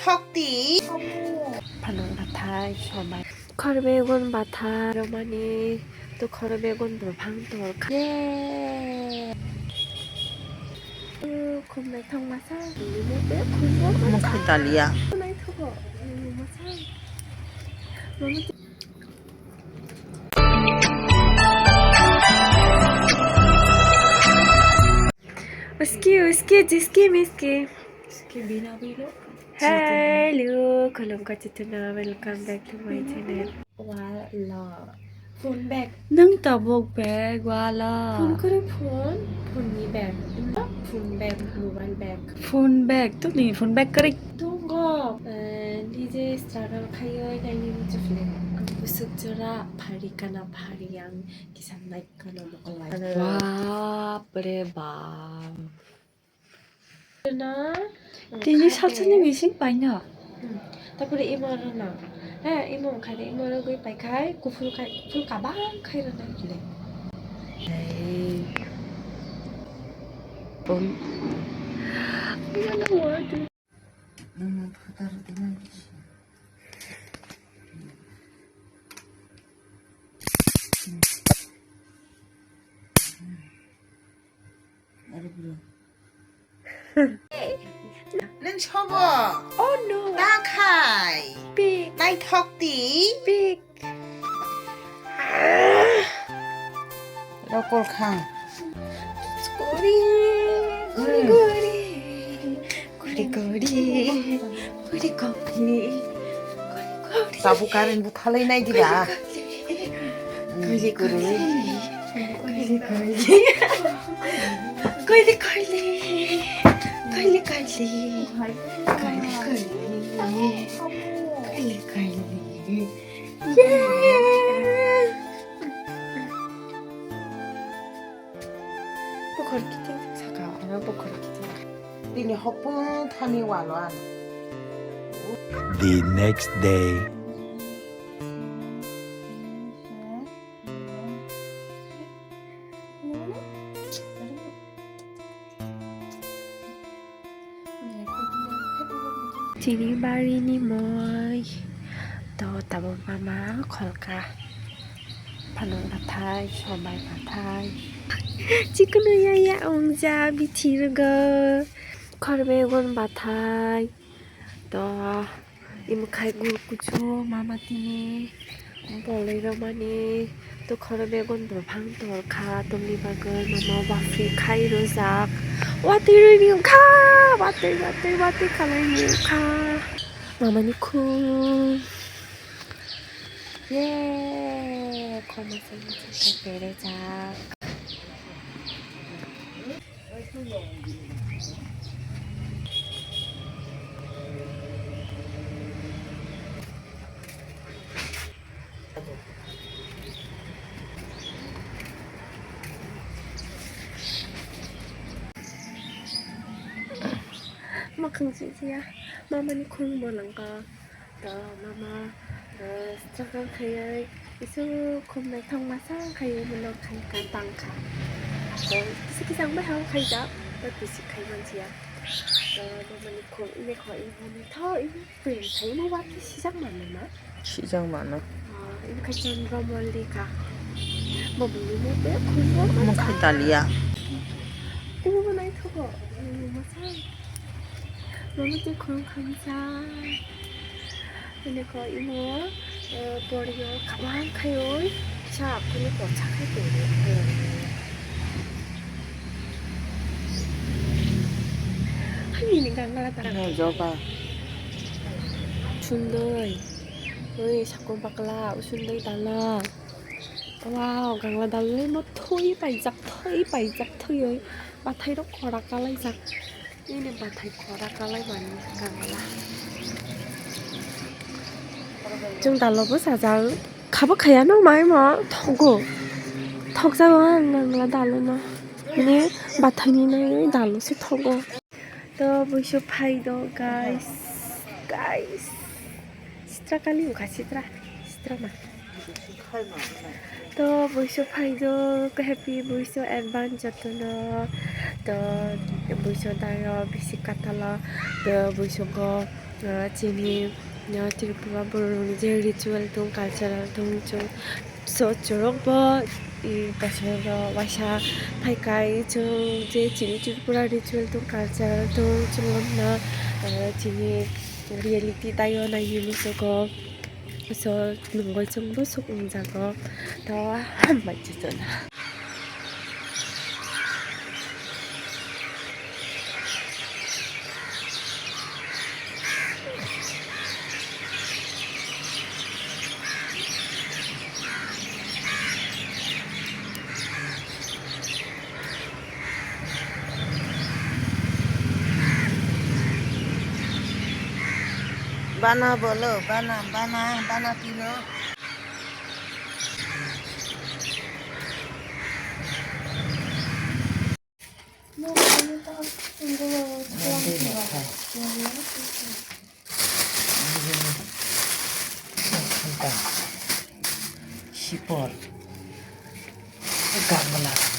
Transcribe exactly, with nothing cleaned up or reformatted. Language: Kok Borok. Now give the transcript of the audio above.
Thokti. Phanang bathai, somai. Khorbegun bathai, romani, to khorbegun buphang torkha. Ye. Khum naithok masa. Mokhe dalia. Naithok masa. Mama. Uski, uski, jiski, miski. Uski bina bilo. Hello, khulumkha chituna, welcome back to my channel. Wala. Phone bag. Nang tabuk bag wala. Phone kore phone, phone ni bag. Phone bag, mobile bag. Phone bag, to ni phone bag kare. Tongo, eh, nije struggle khayo, naini muchufle. Ang busuk jora, phari kana phari ang, kisan nai kana mokolai. Bap re bap. Na, tini kha salsa de. Ni bising paina. Hmm. Tapore imo rana. Eh, imo khai de, imo rogoi pai khai, kufur khai, kufur kabang khai rana kile. Hey. Bom. I don't know what to. Nang sobo? Oh no. Ta khai. Pik. Naithok ti. Pik. Rokol khang. Kori, kori, kori, kori, kori, kori, kori, kori. Tabuk current buthalai nai diba? Kori, kori, kori, kori, kori, kori, kori, kori, kori, kori, kori, kori. Yeah. Bukhor kiting saka, ano bukhor kiting. Tini hopung thani walo ano. The next day. Chini barini moi. To tabuk mama kholka. Phanang bathai, somai bathai. Chikunu ya ya ongja bithi rwgo. Khorbegun bathai. To imo khai gul kuchu mama tini. Bolai romani to khoro begun buphang torkha, tongni bagwi mama watwi khai rwjak. Watwi rwi rwkha, watwi, watwi, watwi khalai rwkha. Mamani khum. Ye, khoma se masa kai perejak. Mwkhang sijaya, mamani khulumbo langkha. To mama, eh, struggle khaiwi, isu khum naithok masa khaiwi bono khaikha, tangkha. To kisa kisa wngbai ha khaijak, to bisi khai mansiya. To mamani khum ini kho ini tho ini print khai ini wati sijak mano ma? Sijak mano. Ah, ini khai chondro molli kha. Mamani mo be khum mo. Mo khai dalia. Ini bo naithogo, ini mo masa. Mama twi khulum khamsa. Ini kho imo, eh, poryo kabang khaiwi sa aphuru porsa khai tongwi. Hai, ini gangala ta. Joba. Sundoi. Oi, sakung pakla, usundoi dala. Wow, gangla dalwi mo thui paijak, thui paijak, thui oi. Bathai rok khora kalaijak. Nini bathai khora kalai mani gangla. Chwng dalo bwsajak. Khabo khaya no mai mo thogo. Thokjago ang gangla dalo no. Ni bathai ni nai dalo se thogo. To buiso phai do guys. Guys. Sitra kali ukha sitra. Sitra ma. To buiso phaido, happy buiso advance jotono. To buiso dayo bisi katalo. To buiso go Ah, chini, ah, Tripura borok ni je ritual tong, cultural tong, chwng so chwrok bo, i, bosor o waisa phai kai chwng je chini Tripura ritual tong, cultural tong, chwng no, ah, chini reality tai o nai hwnwi muchungo. So, nwng bai chwng bo swk wngjago. To, hambai chuchuna. Bana bolo, bana, bana, bana tino. Sipor. Gamla.